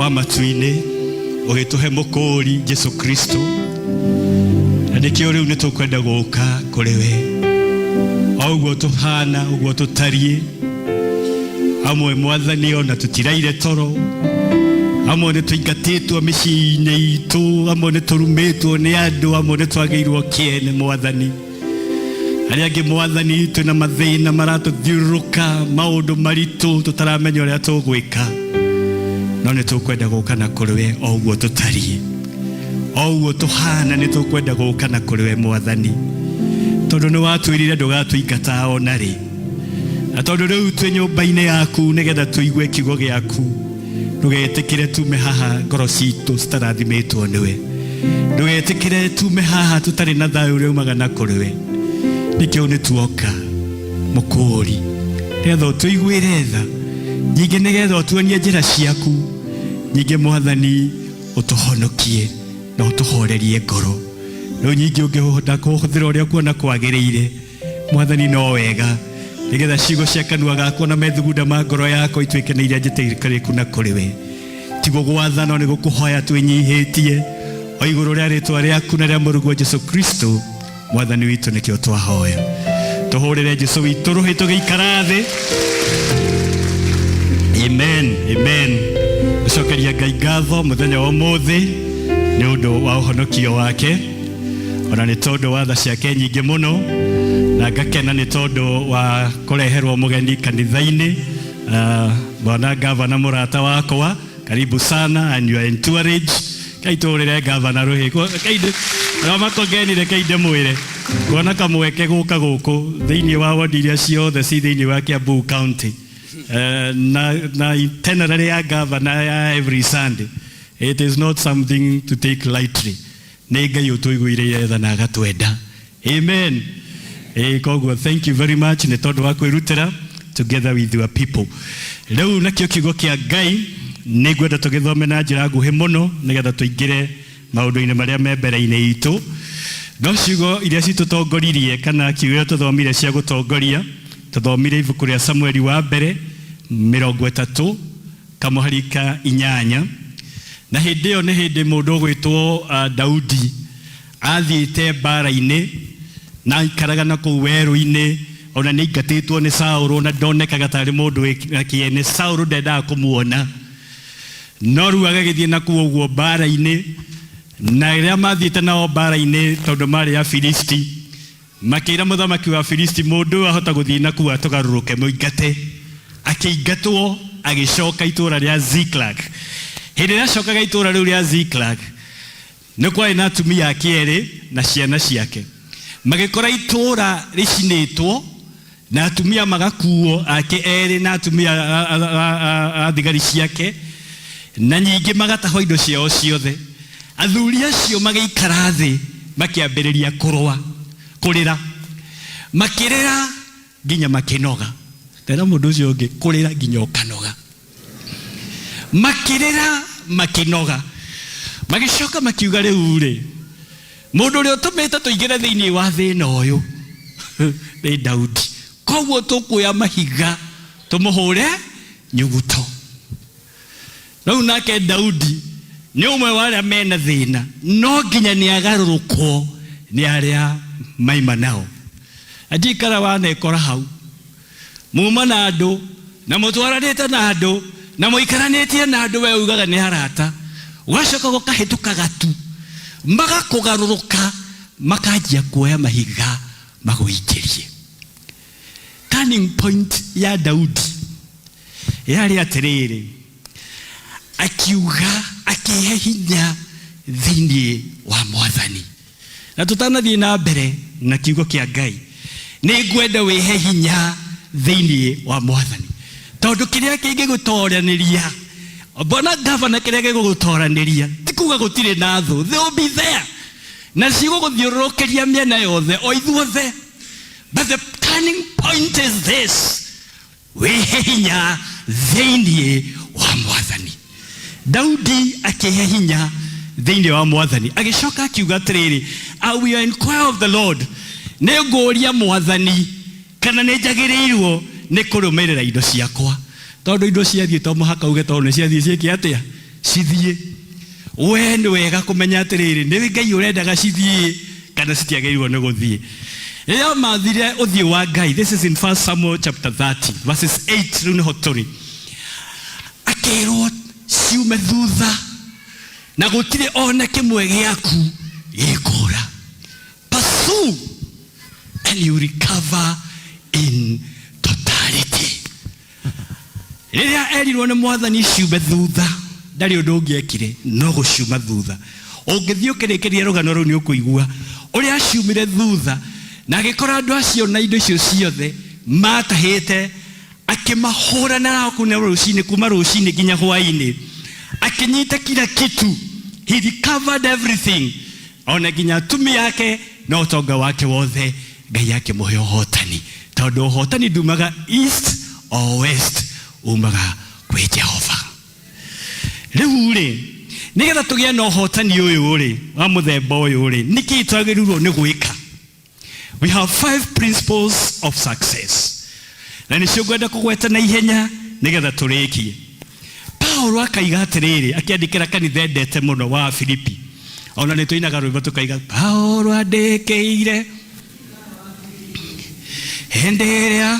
Wa matu-inĩ, ũgĩtũhe mũkũũri Jesu Kristo, na nĩkĩo rĩu nĩ tũkwenda gũka kũrĩ we o ũguo tũhana, ũguo tũtariĩ. Amwe, Mwathani, ona tũtiraire toro, amwe nĩ tũingatĩtwo mĩciĩ-inĩ itũ, amwe nĩ tũrumĩtwo nĩ andũ, amwe nĩ twagĩirwo kĩene, Mwathani. Arĩa angĩ, Mwathani, twĩna mathĩna maratũthiũrũrũka, maũndũ maritũ tũtaramenya ũrĩa tũgwĩka, no nĩ tũkwenda gũka na kũrĩ we o ũguo tũtariĩ, o ũguo tũhana. Nĩ tũkwenda gũka na kũrĩ we, Mwathani, tondũ nĩ watwĩrire ndũgatũingata ona rĩ. Na tondũ rĩu twĩ nyũmba-inĩ yaku nĩgetha tũigue kiugo gĩaku, ndũgetĩkĩre tume haha ngoro citũ citarathimĩtwo nĩwe. Ndũgetĩkĩre tume haha tũtarĩ na thayũ ũrĩa umaga na kũrĩ we. Nĩkĩo nĩ tuoka, mũkũũri, nĩgetha ũtũiguĩre tha nyingĩ, nĩgetha ũtuonie njĩra ciaku nyingĩ, Mwathani, ũtũhonokie na ũtũhorerie ngoro. Rĩu nyingĩ ũngĩhota kũhũthĩra ũrĩa ũkuona kwagĩrĩire, Mwathani, no wega, nĩgetha ciugo cia kanua gakwa na methugunda ma ngoro yakwa ituĩke nĩ iria njĩtĩkĩrĩku na kũrĩ we. Ti gũgwatha, no nĩ gũkũhoya twĩnyihĩtie o igũrũ rĩa rĩtwa rĩaku na rĩa mũrũguo Jesu Kristo, Mwathani witũ, nĩkĩo twahoya. Tũhũrĩre Jesu witũ rũhĩ tũgĩikara thĩ. Amen, amen. Gũcokeria Ngai ngatho mũthenya wa ũmũthĩ nĩ ũndũ wa ũhonokio wake, ona nĩ tondũ wa tha ciake nyingĩ mũno, na ngakena nĩ tondũ wa kũreherwo mũgeni kanitha-inĩ, bwana gavana, mũrata wakwa. Karibu sana and your entourage. Kai tũrĩre gavana rũhĩ kainde ramakongenire kainde mwĩre kuona kamweke gũka gũkũ thĩinĩ wa wodi iria ciothe ci thĩinĩ wa Kiambu County. Na itinerary ya gavana ya every Sunday, it is not something to take lightly. Nĩ Ngai ũtũiguĩrĩire tha na agatwenda. Amen. Koguo thank you very much nĩ tondũ wa kwĩrutĩra together with your people. Rĩu nakĩo kiugo kĩa Ngai nĩ ngwenda tũgĩthome na njĩra nguhĩ mũno nĩgetha tũingĩre maũndũ-inĩ marĩa me mbere-inĩ itũ. No ciugo iria citũtongoririe, kana kiugo iria tũthomire cia gũtongoria, tũthomire ibuku rĩa Samueli wa mbere 30 kamũhari ka 8. Na hĩndĩ ĩyo nĩ hĩndĩ mũndũ ũgwĩtwo Daudi athiĩte mbara-inĩ na aikaraga na kũu werũ-inĩ. Ona nĩ aingatĩtwo nĩ Saũlũ na ndonekaga tarĩ mũndũ wĩ na kĩene. Saũlũ ndendaga kũmuona, no rĩu agagĩthiĩ na kũu ũguo mbara-inĩ. Na rĩrĩa mathiĩte nao mbara-inĩ, tondũ marĩ Afilisti, makĩra mũthamaki wa Filisti, mũndũ ũyũ ahota gũthiĩ na kũu atũgarũrũke, mũingate. Akĩingatwo agĩcoka itũũra rĩa Ziklag. Hĩndĩ ĩrĩa acokaga itũũra rĩu rĩa Ziklag, nĩ kwarĩ na atumia ake erĩ na ciana ciake. Magĩkora itũũra rĩcinĩtwo na atumia magakuo ake erĩ na atumia a thigari ciake, na nyingĩ magatahwo indo ciao ciothe. Athuri acio magĩikara thĩ, makĩambĩrĩria kũrũa kũrĩra, makĩrĩra nginya makĩnoga. Tera mũndũ ũcio ũngĩ, kũrĩra nginya ũkanoga. Makĩrĩra makĩnoga, magĩcoka makiuga, rĩu rĩ, mũndũ ũrĩa ũtũmĩte tũingĩre thĩinĩ wa thĩna ũyũ nĩ Daudi, koguo tũkuoya mahiga tũmũhũre nyuguto. Rĩu nake Daudi nĩ ũmwe wa arĩa mena thĩna, no nginya nĩ agarũrũkwo nĩ arĩa maima nao. Andikara wanekora hau muma na andũ na mũtwaranĩte na andũ na mũikaranĩtie na andũ, we ugaga nĩ arata, ũgacoka gũkahĩtũka gatu, magakũgarũrũka, makanjia kuoya mahiga magũikĩrie. Turning point ya Daudi yarĩ atĩrĩrĩ, akiuga akĩhe hinya thĩinĩ wa Mwathani. Na tũtanathiĩ na mbere na kiugo kĩa Ngai, nĩ ngwenda wĩhe hinya thĩinĩ wa Mwathani, tondũ kĩrĩa kĩngĩgũtoranĩria, bwana gavana, kĩrĩa gĩgũgũtoranĩria ti kuga gũtirĩ na thũ. They will be there na cigũgũthiũrũrũkĩria mĩena yothe o ithuothe, but the turning point is this: wĩhe hinya thĩinĩ wa Mwathani. Daudi akĩhe hinya thĩinĩ wa Mwathani, agĩcoka akiuga atĩrĩrĩ, "I will inquire of the Lord." Nĩ ngũria Mwathani kana nĩ njagĩrĩirwo nĩ kũrũmĩrĩra indo ciakwa, tondũ indo ciathiĩ to mũhaka uge tondũ nĩ ciathiĩ ciĩke atĩa. Cithiĩ. We nĩ wega kũmenya atĩrĩrĩ, nĩ Ngai ũrendaga cithiĩ kana citiagĩrĩirwo nĩ gũthiĩ. Rĩrĩa mathire ũthiũ wa Ngai, this is in 1 Samuel chapter 30 verses 8, rĩu nĩho tũrĩ. Akĩrwo ciume thutha na gũtirĩ ona kĩmwe gĩaku gĩkũra. Pursue and you recover in totality. Rĩrĩa erirwo nĩ Mwathani ciume thutha, ndarĩ ũndũ ũngĩ ekire no gũciuma thutha. Ũngĩthiĩ ũkĩrĩkĩria rũgano rũu nĩ ũkũigua ũrĩa aciumire thutha na agĩkora andũ acio na indo icio ciothe matahĩte, akĩmahũra na kuma rũcinĩ, kuma rũcinĩ nginya hwainĩ, akĩnyita kila kitu. He recovered everything, ona nginya atumia ake na ũtonga wake wothe. Ngai akĩmũhe ũhotani, tondũ ũhotani ndumaga east or west, umaga kwĩ Jehova. Rĩu rĩ, nĩgetha tũgĩe na ũhotani ũyũ rĩ, wa mũthemba ũyũ rĩ, nĩkĩ twagĩrĩirwo nĩ gwĩka? We have 5 principles of success, na nĩcio ngwenda kũgweta na ihenya nĩgetha tũrĩkie. Paulo akaiga atĩrĩrĩ, akĩandĩkĩra kanitha endete mũno wa Filipi, ona nĩ tũinaga rwĩmbo tũkaiga Paulo andĩkĩire hĩndĩ ĩrĩa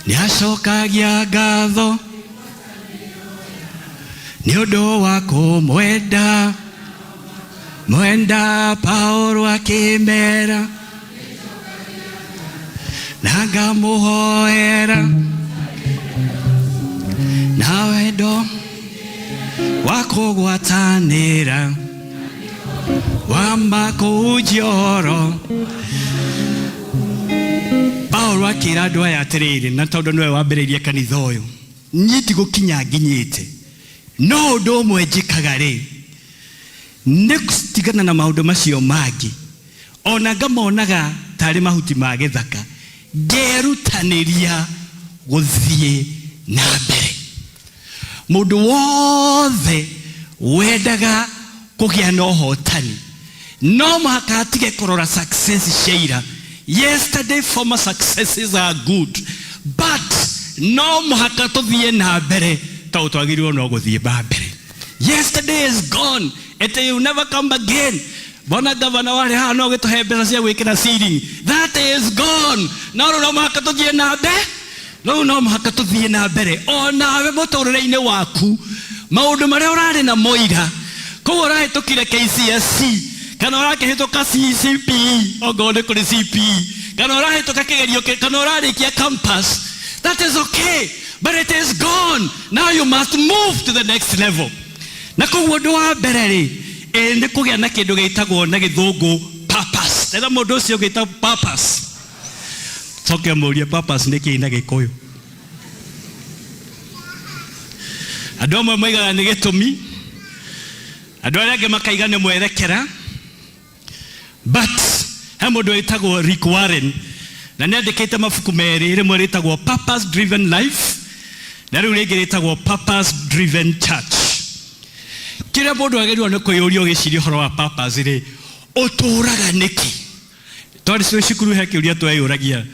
nĩacokagia ngatho nĩ ũndũ wa kũmwenda mwenda. Paulo akĩmera na ngamũhoera na wendo wa kũgwatanĩra wa makũhunjia ũhoro. Paulo akĩra andũ aya atĩrĩrĩ, na tondũ nĩwe wambĩrĩirie kanitha ũyũ, niĩ ndigũkinya nginyĩte, no ũndũ ũmwe njĩkaga rĩ, nĩ gũtigana na maũndũ macio mangĩ, ona ngamonaga tarĩ mahuti ma gĩthaka, ngerutanĩria gũthiĩ na mbere. Mũndũ wothe wendaga kũgĩa na ũhotani no mũhaka atige kũrora success cia ira. Yesterday former successes are good, but no mũhaka tũthiĩ na mbere, tondũ twagĩrĩirwo no gũthiĩ na mbere. Yesterday is gone, it will never come again. Bona gavana warĩ haha no gĩtũhe mbeca cia gwĩkĩra ceiling, that is gone. No rĩu no mũhaka tũthiĩ na mbere, rĩu no mũhaka tũthiĩ na mbere. Onawe mũtũrĩre-inĩ waku, maũndũ marĩa ũrarĩ namo ira, koguo ũrahĩtũkire KCSE kana ũrakĩhĩtũka CCPE, ongorwo nĩ kũrĩ CPE, kana ũrahĩtũka kĩgerio kana ũrarĩkia campus, that is okay, but it is gone. Now you must move to the next level. Na koguo ũndũ wa mbere rĩ, nĩ kũgĩa na kĩndũ gĩtagwo na gĩthũngũ purpose. Tena mũndũ ũcio ũgĩta purpose, coke mũrie purpose nĩ kĩĩ na Gĩkũyũ. Andũ amwe moigaga nĩ gĩtũmi, andũ arĩa angĩ makaiga nĩ mwerekera, but he mũndũ wĩtagwo Rick Warren, na nĩ andĩkĩte mabuku merĩ, rĩmwe rĩtagwo Purpose Driven Life na rĩu rĩngĩ rĩtagwo Purpose Driven Church. Kĩrĩa mũndũ agĩrĩirwo nĩ kwĩyũria ũgĩciria ũhoro wa purpose rĩ, ũtũraga nĩkĩ? Twarĩ twĩ cukuru he kĩũria tweyũragia,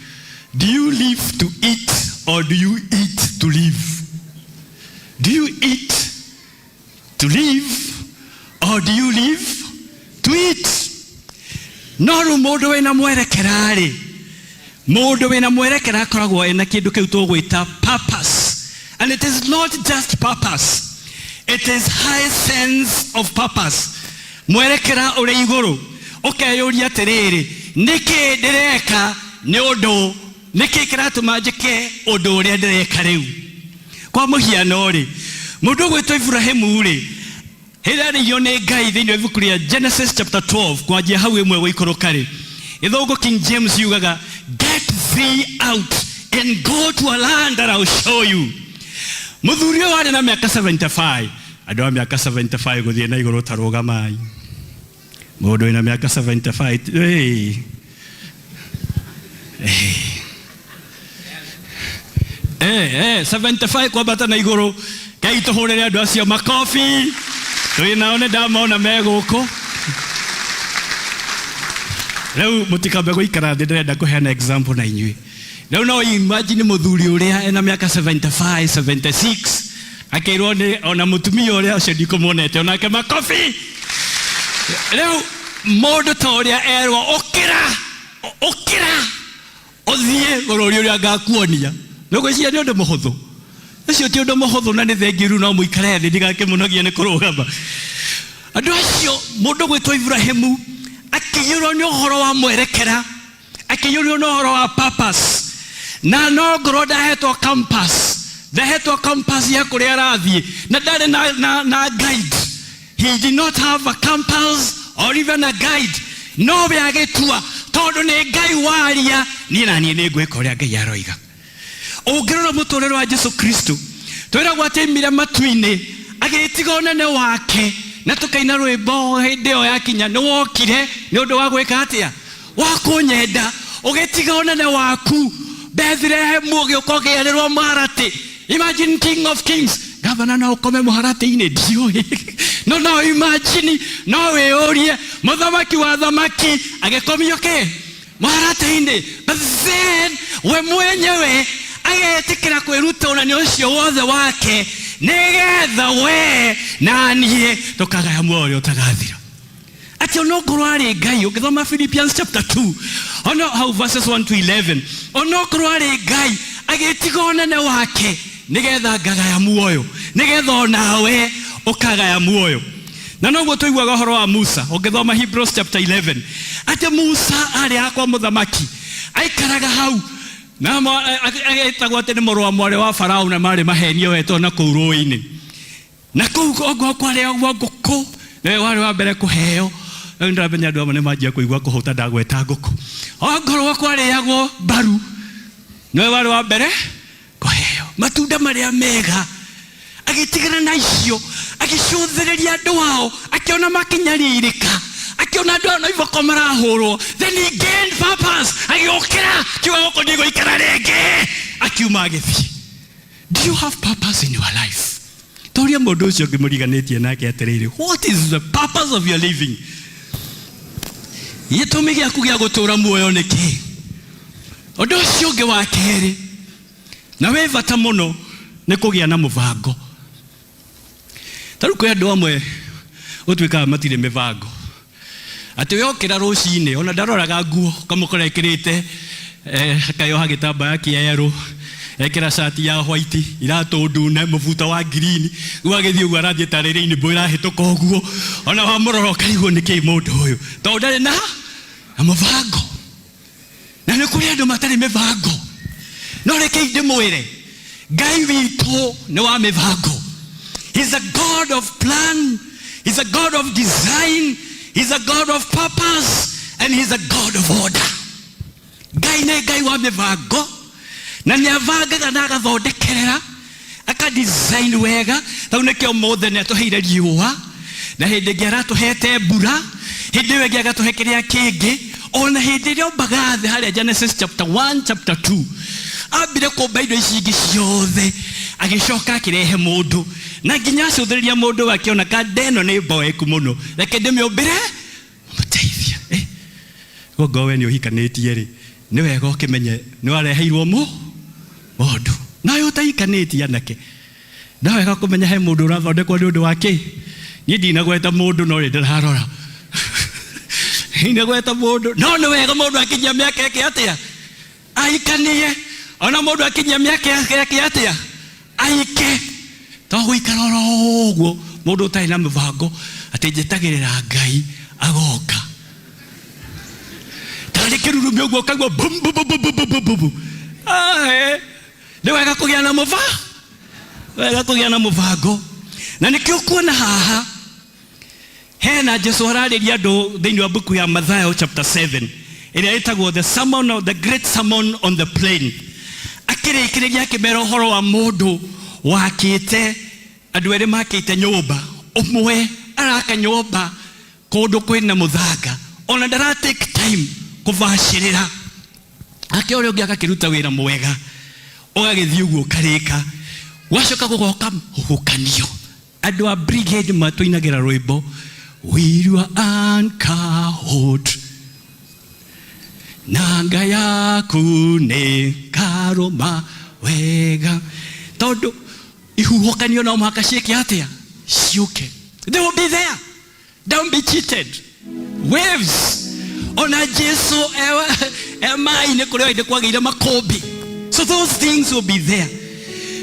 do you live to eat or do you eat to live? Do you eat to live or do you live to eat? No rĩu mũndũ wĩna mwerekera rĩ, mũndũ wĩna mwerekera akoragwo ena kĩndũ kĩu tũgwĩta purpose. And it is not just purpose, it is high sense of purpose. Mwerekera ũrĩ igũrũ, ũkeyũria atĩrĩrĩ, nĩkĩ ndĩreka, nĩ ũndũ nĩkĩ kĩratũma njĩke ũndũ ũrĩa ndĩreka rĩu? Kwa mũhiano rĩ, mũndũ ũgwĩtwo Ibrahimu rĩ, hĩndĩ arĩirio nĩ Ngai thĩinĩ wa ibuku rĩa Genesis chapter 12 kwanjia hau ĩmwe gũikũrũka rĩ, gĩthũngũ King James yugaga, get thee out and go to a land that I'll show you. Mũthuri ũyũ warĩ na mĩaka 75, andũ a mĩaka 75 gũthiĩ na igũrũ ta rũgamai. Mũndũ wĩna mĩaka 75, hey. Hey. 75 kwambata na igũrũ. Ngai tũhũrĩre andũ acio makobi, twĩ nao nĩ ndamona me gũkũ. Rĩu mũtikambe gũikara thĩ, ndĩrenda kũheana example na inyuĩ. Rĩu no imagine mũthuri ũrĩa ena mĩaka 75, 76 akĩrwo nĩ ona mũtumia ũrĩa ũcio ndikũmuonete onake makobi. Rĩu mũndũ ta ũrĩa erwo ũkĩra, ũkĩra ũthiĩ bũrũri ũrĩa ngakuonia. Nĩũgwĩciria nĩ ũndũ mũhũthũ? Ũcio ti ũndũ mũhũthũ na nĩ thengiũ rĩu no mũikare thĩ ndigakĩmũnogie nĩ kũrũgama. Andũ acio mũndũ gwĩtwo Iburahĩmu akĩiyũrwo nĩ ũhoro wa mwerekera, akĩiyũrwo nĩ ũhoro wa purpose. Na no ngorwo ndahetwo compass, ndahetwo compass ya kũrĩa arathiĩ na ndarĩ na, na, na guide. He did not have a compass or even a guide. No we agĩtua tondũ nĩ Ngai waria, niĩ na niĩ nĩ ngwĩka ũrĩa Ngai aroiga. Ũngĩrora mũtũrĩre wa Jesu Kristo, twĩragwo atĩ aimire matu-inĩ agĩtiga ũnene wake, na tũkaina rwĩmbo hĩndĩ ĩyo yakinya, nĩ wokire nĩ ũndũ wa gwĩka atĩa? Wa kũnyenda, ũgĩtiga ũnene waku Bethilehemu ũgĩũka ũgĩarĩrwo mũharatĩ. Imagine King of Kings, gavana no ũkome mũharatĩ-inĩ ndiũĩ, no no imagine, no wĩyũrie mũthamaki wa thamaki agĩkomio kĩ mũharatĩ-inĩ. But then we mwenyewe agetĩkĩra kwĩruta ũnene ũcio wothe wake nĩgetha we na niĩ tũkagaya muoyo ũrĩa ũtagathira. Atĩ onokorwo arĩ Ngai, ũngĩthoma Philippians chapter 2 ono hau verses 1 to 11, onokorwo arĩ Ngai agĩtiga ũnene wake nĩgetha ngagaya muoyo, nĩgetha onawe ũkagaya muoyo. Na noguo tũiguaga ũhoro wa Musa, ũngĩthoma Hebrews chapter 11, atĩ Musa arĩ akwa mũthamaki, aikaraga hau na agetagwo atĩ nĩ mũrũ wa mwarĩ wa Farao, na marĩ mahenio wetwo na kũu rũĩ-inĩ. Na kũu ongorwo kwarĩagwo ngũkũ, nĩwe warĩ wa mbere kũheo. Rĩu ndĩramenya andũ amwe nĩ manjia kũigua kũhũta ndagweta ngũkũ. Ongorwo kwarĩagwo mbaru, nĩwe warĩ wa mbere kũheo. Matunda marĩa mega, agĩtigana na icio, agĩcũthĩrĩria andũ ao, akĩona makĩnyarirĩka, akĩona andũ ao na iboko marahũrwo. Then he gained purpose, agĩũkĩra, akiuga gũkũ ndigũikara rĩngĩ, akiuma agĩthiĩ. Do you have purpose in your life? Toria mũndũ ũcio ũngĩ mũriganĩtie nake atĩrĩrĩ, what is the purpose of your living? Gĩtũmi gĩaku gĩa gũtũũra muoyo nĩ kĩĩ? Ũndũ ũcio ũngĩ wa kerĩ na wĩ bata mũno nĩ kũgĩa na mũbango. Ta rĩu kwĩ andũ amwe gũtuĩkaga matirĩ mĩbango, atĩ we okĩra rũcinĩ ona ndaroraga nguo, ũkamũkora ekĩrĩte akayoha gĩtambaya kĩerũ, ekĩra cati ya white, iratũ ndune, mũbuto wa green, rĩu agĩthiĩ ũguo arathiĩ tarĩ rainbow ĩrahĩtũka ũguo, ona wamũrora ũkarigwo nĩkĩ mũndũ ũyũ, tondũ ndarĩ na mũbango. Na nĩ kũrĩ andũ matarĩ mĩbango, no rekei ndĩmwĩre, Ngai witũ nĩ wa mĩbango. He's a God of plan, he's a God of design, he's a God of purpose, and he's a God of order. Ngai nĩ Ngai wa mĩbango, na nĩ abangaga na agathondekerera, aka design wega. Tau nĩkĩo ũmũthĩ nĩ atũheire riũa, na hĩndĩ ĩngĩ aratũhete mbura, hĩndĩ ĩyo ĩngĩ agatũhe kĩrĩa kĩngĩ. Ona hĩndĩ ĩrĩa ombaga thĩ harĩa Genesis chapter 1 chapter 2, ambire kũmba indo ici ingĩ ciothe, agĩcoka akĩrehe mũndũ, na nginya acũthĩrĩria mũndũ akĩona kanda ĩno nĩ mboeku mũno, reke ndĩmĩũmbĩre mũteithia. Gongo we nĩ ũhikanĩtie rĩ, nĩ wega ũkĩmenye nĩ wareheirwo mũndũ. Nawe ũtahikanĩtie anake, no wega kũmenya he mũndũ ũrathondekwo nĩ ũndũ wa kĩ. Niĩ ndinagweta mũndũ, no nĩ ndĩrarora. Ndinagweta mũndũ, no nĩ wega mũndũ akinyia mĩaka ĩke atĩa, ahikanie. Ona mũndũ akinyia mĩaka yake atĩa, ahike. To gũikara oro ũguo mũndũ ũtarĩ na mũbango atĩ njetagĩrĩra Ngai agoka. Tarĩ kĩrurumĩ ũguo ũkaigua bum, bum, bum, bum, bum, bum, bum. Nĩ wega kũgĩa na mũbango. Wega kũgĩa na mũbango. Na nĩkĩo kuona haha hena Jesu ararĩria andũ thĩinĩ wa mbuku ya Mathayo chapter 7 ĩrĩa ĩtagwo the sermon of the great sermon on the plain. Akĩrĩkĩrĩria akĩmera ũhoro wa mũndũ wakĩte, andũ erĩ makĩte nyũmba, ũmwe araka nyũmba kũndũ kwĩna mũthanga, ona ndara take time kũbacĩrĩra, ake ũrĩa ũngĩ agakĩruta wĩra mwega, ũgagĩthiĩ ũguo ũkarĩka, gwacoka gũgoka huhũkanio. Andũ a brigade matũinagĩra rwĩmbo, will your anchor hold, nanga yaku nĩ Ngarũma wega. Tondũ ihuhũkanio no mũhaka ciĩke atĩa? Ciũke. They will be there. Don't be cheated. Waves. Ona Jesu e maĩ-inĩ kũrĩa oĩ kwagĩire makũmbĩ. So those things will be there.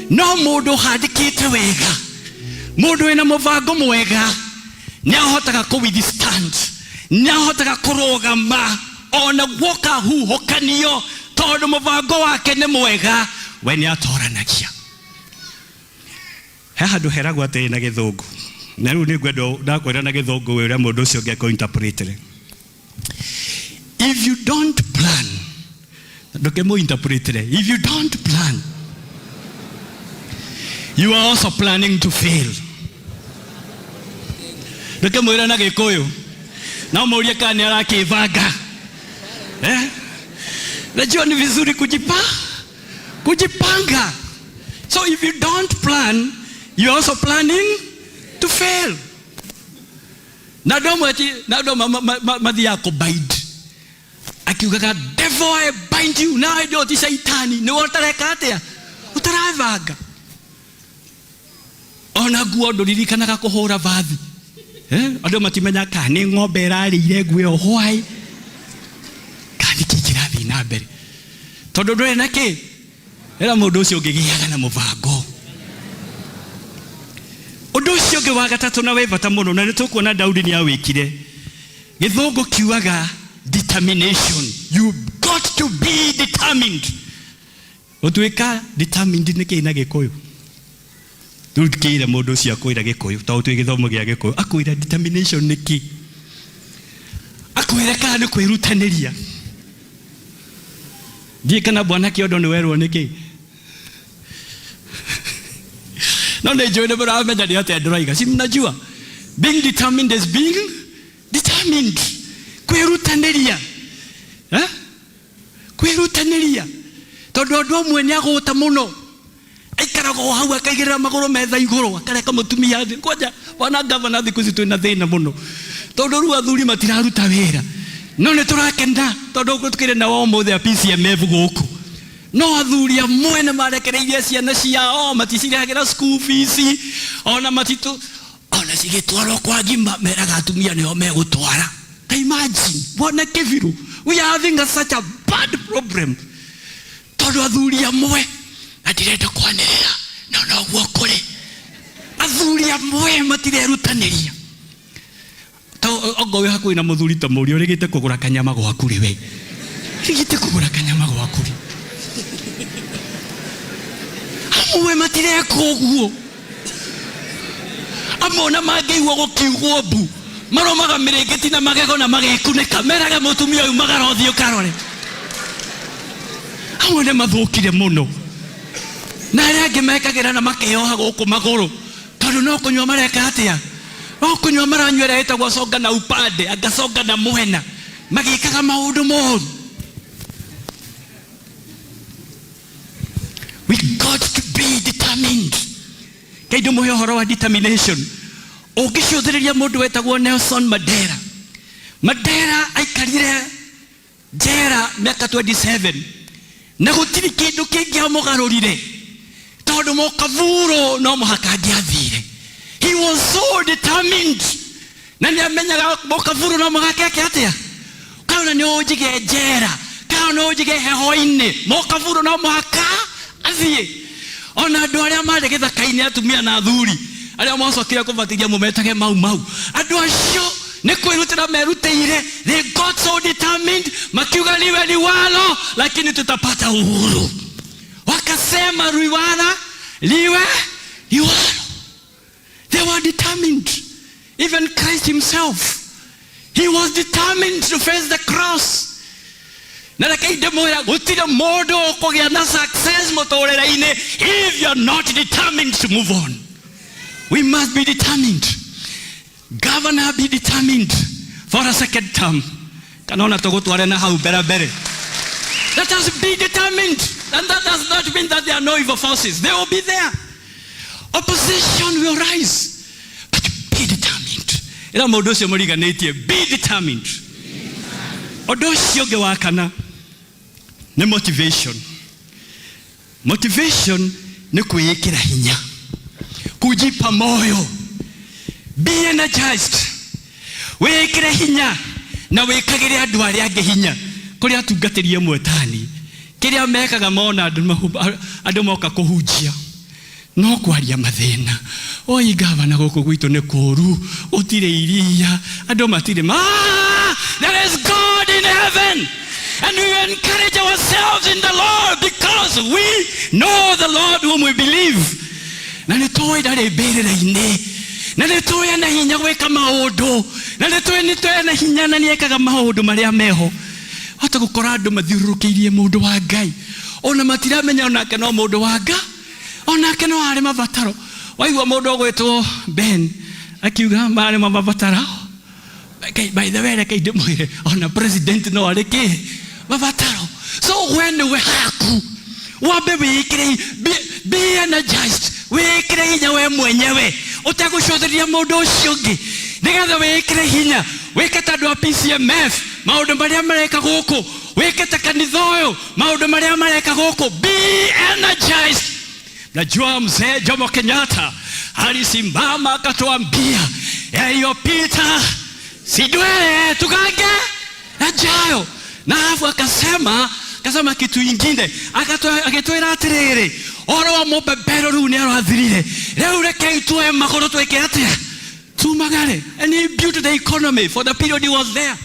No mũndũ ũhandĩkĩte wega, mũndũ wĩna mũbango mwega, nĩ ahotaga kũ withstand, nĩ ahotaga kũrũgama ona guoka huhũkanio, tondũ mũbango wake nĩ mwega, we nĩ atoranagia. He handũ heragwo atĩrĩ na gĩthũngũ, na rĩu nĩ ngwenda ndakwĩra na gĩthũngũ wĩ ũrĩa mũndũ ũcio ũngĩ akũ-interpret. If you don't plan, ndũkĩmũ-interpret. If you don't plan, you are also planning to fail. Ndũkĩmwĩra na gĩkũyũ, no mũrie kana nĩ arakĩbanga. Eh? Najua ni vizuri kujipanga. So if you don't plan, you are also planning to fail. Na andũ amwe na andũ amwe mathiaga kũ bind. Akiugaga, "Devil, I bind you." Na ndio ti shaitani, nĩwe ũtareka atĩa? Ũtarabanga. Ona nguo ndũririkanaga kũhũra vathi. Eh? Andũ matimenyaga kana nĩ ng'ombe ĩrarĩire nguo ĩyo hwaĩ. Kana nĩkĩ kĩrathiĩ na mbere. Tondũ ndũrĩ na kĩ? Ĩra mũndũ ũcio ũngĩ gĩaga na mũbango. Ũndũ ũcio ũngĩ wa gatatũ na wĩ bata mũno, na nĩ tũkuona Daudi nĩ awĩkire. Gĩthũngũ kiugaga determination. You got to be determined. Gũtuĩka determined nĩ kĩĩ na gĩkũyũ? Rĩu ndikĩire mũndũ ũcio akwĩra gĩkũyũ, tondũ twĩ gĩthomo gĩa gĩkũyũ. Akwĩra determination nĩ kĩ? Akwĩra kana nĩ kwĩrutanĩria. Ndiĩ kana bwana Kĩondo nĩ werwo nĩ kĩ? No nĩ njũĩ nĩ mũramenya nĩ atĩa ndĩroiga. Si mnajua? Being determined is being determined. Kwĩrutanĩria. Eh? Kwĩrutanĩria. Tondũ andũ amwe nĩ agũta mũno. Aikaraga o hau akaigĩrĩra magũrũ metha igũrũ akareka mũtumia thĩ. Kwanja bwana gavana, thikũ ici twĩna thĩna mũno tondũ rĩu athuri matiraruta wĩra, no nĩ tũrakena tondũ tũkĩrĩ na ũmũthĩ a PCMF gũkũ. No athuri amwe nĩ marekereirie ciana ciao, maticirehagĩra school fees, ona matitũ ona cigĩtwarwo kwa ngima meraga atumia nĩo megũtwara. Ta imagine, bwana Kĩbiru, we are having such a bad problem tondũ athuri amwe, na ndirenda kwanĩrĩra, no noguo kũrĩ, athuri amwe matirerutanĩria. Ongo wĩ hakuhĩ na mũthuri ta mũria ũrĩgĩte kũgũra kanyama gwaku rĩ, we rĩgĩte kũgũra kanyama gwaku rĩ, amwe matireka ũguo. Amwe ona mangĩigua gũkiugwo mbu maromaga mĩrĩngĩti na magego na magekunĩka, meraga mũtumia ũyũ magara ũthiĩ ũkarore. Amwe nĩ mathũkire mũno, na arĩa angĩ mekagĩra na makeyoha gũkũ magũrũ tondũ no kũnyua mareka atĩa? No kũnyua maranyua ĩrĩa ĩtagwo songa na upande, angasonga na mwena, magĩkaga maũndũ moru. We got to be determined. Ngai ndũmũhe ũhoro wa determination. Ũngĩcũthĩrĩria mũndũ wetagwo Nelson Mandela, Mandela aikarire njera mĩaka 27 na gũtirĩ kĩndũ kĩngĩamũgarũrire tondũ mũkaburo no mũhaka angĩathire. He was so determined na nĩ amenyaga mũkaburo no mũhaka eke atĩa. Kana nĩ ũnjige njera, kana nĩ ũnjige heho-inĩ, mũkaburo no mũhaka athiĩ. Ona andũ arĩa marĩ gĩthaka-inĩ, atumia na athuri arĩa mwacokire kũbatithia mũmetage Mau Mau, andũ acio nĩ kwĩrutĩra merutĩire. They got so determined, makiuga liwe liwalo, lakini tutapata uhuru. Wakasema liwalo liwe liwalo. They were determined. Even Christ himself, he was determined to face the cross. Na reke ndĩmwĩra, gũtirĩ mũndũ ũkũgĩa na success mũtũrĩre-inĩ if you're not determined to move on. We must be determined. Governor, be determined for a second term, kana ona tũgũtware na hau mbere mbere. Let us be determined. And that does not mean that there are no evil forces. They will be there. Opposition will rise, but be determined. Ĩra mũndũ ũcio mũriganĩtie, "Be determined." Ũndũ ũcio ũngĩ wa kana nĩ motivation. Motivation nĩ kwĩĩkĩra hinya, kujipa moyo, be energized, wĩĩkĩre hinya na wĩkagĩre andũ arĩa angĩ hinya. Kũrĩ atungatĩri amwe tani kĩrĩa mekaga mona andũ moka kũhunjia no kwaria mathĩna, oi gavana gũkũ gwitũ nĩ kũũru, gũtirĩ iria, andũ matirĩ ma. There is God in heaven, and we encourage ourselves in the Lord because we know the Lord whom we believe. Na nĩ tũĩ ndarĩ mbĩrĩra-inĩ, na nĩ tũĩ ena hinya gwĩka maũndũ, na nĩ tũĩ nĩ tũĩ ena hinya na nĩ ekaga maũndũ marĩa meho. Hota gũkora andũ mathiũrũrũkĩirie mũndũ wa Ngai, ona matiramenya onake no mũndũ wa Ngai, onake no arĩ mabataro. Waigua mũndũ ũgwĩtwo Ben akiuga marĩ mabataro. Okay, by the way, reke ndĩmwĩre ona president no arĩ kĩ mabataro. So we nĩwe haku wambe wĩĩkĩre, be energized, wĩĩkĩre hinya we mwenyewe ũtegũcũthĩrĩria mũndũ ũcio ũngĩ, nĩgetha wĩĩkĩre hinya, wĩke ta andũ a PCMF maũndũ marĩa mareka gũkũ, wĩke ta kanitha ũyũ maũndũ marĩa mareka gũkũ. Be energized. Najua mzee Jomo Kenyatta alisimama akatuambia yaliyopita si ndwele, tugange yajayo. Na alafu akasema kitu ingine, agĩtwĩra atĩrĩrĩ, ũhoro wa mũbebero rĩu nĩ arathirire, rĩu rekei tuoe magũrũ twĩke atĩa, tumagare. And he built the economy for the period he was there.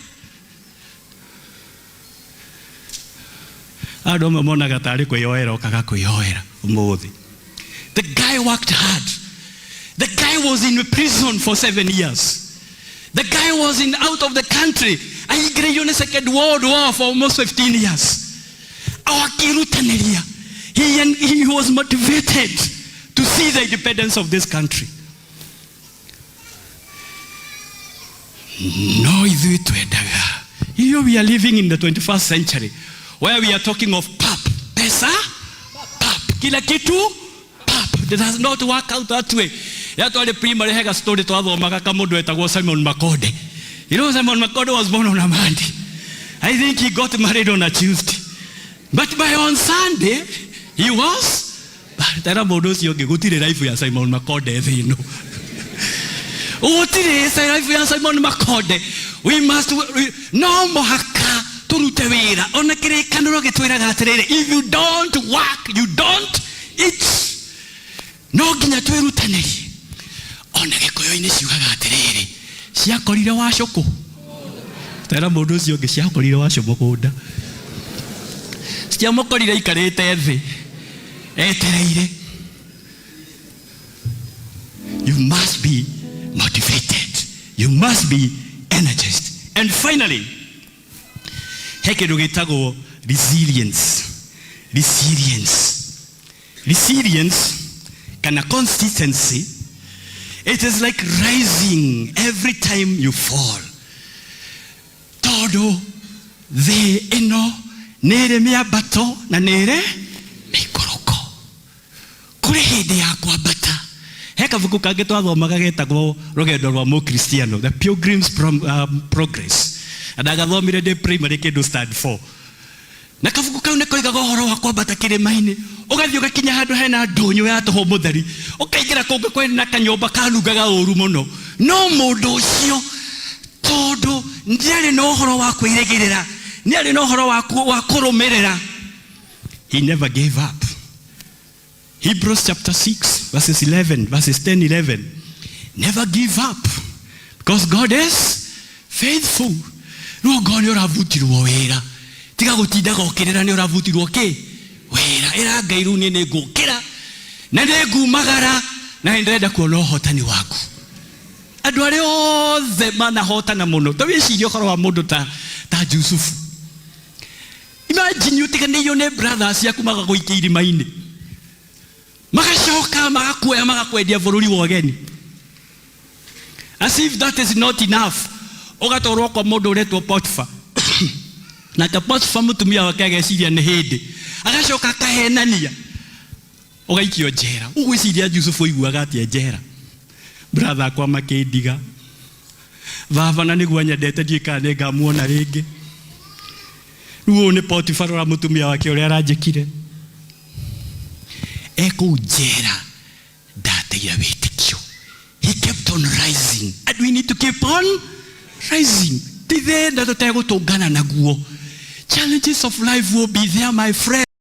Andũ amwe monaga tarĩ kwĩyoera okaga kwĩyoera ũmũthĩ. The guy worked hard. The guy was in prison for 7 years. The guy was in out of the country. Aingĩrĩirio nĩ Second World War for almost 15 years. Akĩrutanĩria. He was motivated to see the independence of this country. No ithuĩ twendaga. Here we are living in the 21st century where we are talking of pap, pesa, pap, kila kitu pap. It does not work out that way. Ya twari primary hega story twathomaga ka mũndũ wetagwo Simon Makonde. You know, Simon Makonde was born on a Monday. I think he got married on a Tuesday. But by on Sunday, he was tera mũndũ ũcio ũngĩ gũtirĩ life ya Simon Makonde thĩ ĩno. Gũtirĩ life ya Simon Makonde. We must, we, no mũhaka tũrute wĩra. Ona kĩrĩkanĩro gĩtwĩraga atĩrĩrĩ, if you don't work, you don't eat. No nginya twĩrutanĩrie. Ona gĩkũyũ-inĩ ciugaga atĩrĩrĩ, ciakorire wacũkũ. Tera mũndũ ũcio ũngĩ, ciakorire wacũ mũgũnda. Ciamũkorire aikarĩte thĩ etereire. You must be motivated. You must be energized. And finally, he kĩndũ gĩtagwo resilience. Resilience. Resilience kana consistency, it is like rising every time you fall. Tondũ thĩ ĩno nĩ ĩrĩ mĩambato na nĩ ĩrĩ mĩikũrũko. Kũrĩ hĩndĩ ya kwambata. He kabuku kangĩ twathomaga getagwo Rũgendo rwa Mũkristiano, The Pilgrim's Progress. Na ndagathomire ndĩ primary kĩndũ stand 4. Na kabuku kau nĩ koigaga ũhoro wa kwambata kĩrĩma-inĩ, ũgathiĩ ũgakinya handũ hena ndũnyũ ya tũhũ mũtheri, ũkaingĩra kũngĩ kwĩna kanyũmba kanungaga ũru mũno. No mũndũ ũcio tondũ nĩarĩ na ũhoro wa kwĩrĩgĩrĩra, nĩarĩ na ũhoro wa kũrũmĩrĩra, he never gave up. Hebrews chapter 6 verses 11, verses 10, 11. Never give up because God is faithful. No God nĩ ũrabutirwo wĩra, tiga gũtindaga ũkĩrĩra nĩ ũrabutirwo kĩ wĩra. Ĩra Ngai rĩu niĩ nĩ ngũkĩra na nĩ ngumagara na nĩ ndĩrenda kuona ũhotani waku. Andũ arĩa othe manahotana mũno, ta wĩcirie ũhoro wa mũndũ ta Jusufu. Imagine ũtiganĩirio nĩ brothers ciaku magagũikia irima-inĩ, magacoka magakuoya magakwendia bũrũri wa ũgeni. As if that is not enough, ũgatwarwo kwa mũndũ ũretwo Potiphar. Nake Potiphar mũtumia wake ageciria nĩ hĩndĩ, agacoka akahenania, ũgaikio njera. Ũgwĩciria Jusufu aiguaga atĩa njera? Brother akwa makĩndiga, baba na nĩguo anyendete, ndiũĩ kana nĩ ngamuona rĩngĩ. Rĩu ũyũ nĩ Potiphar, rora mũtumia wake ũrĩa aranjĩkire. Ekũu njera ndateire wĩtĩkio. He kept on rising, and we need to keep on rising. Ti thĩna tũtegũtũngana naguo. Challenges of life will be there, my friend.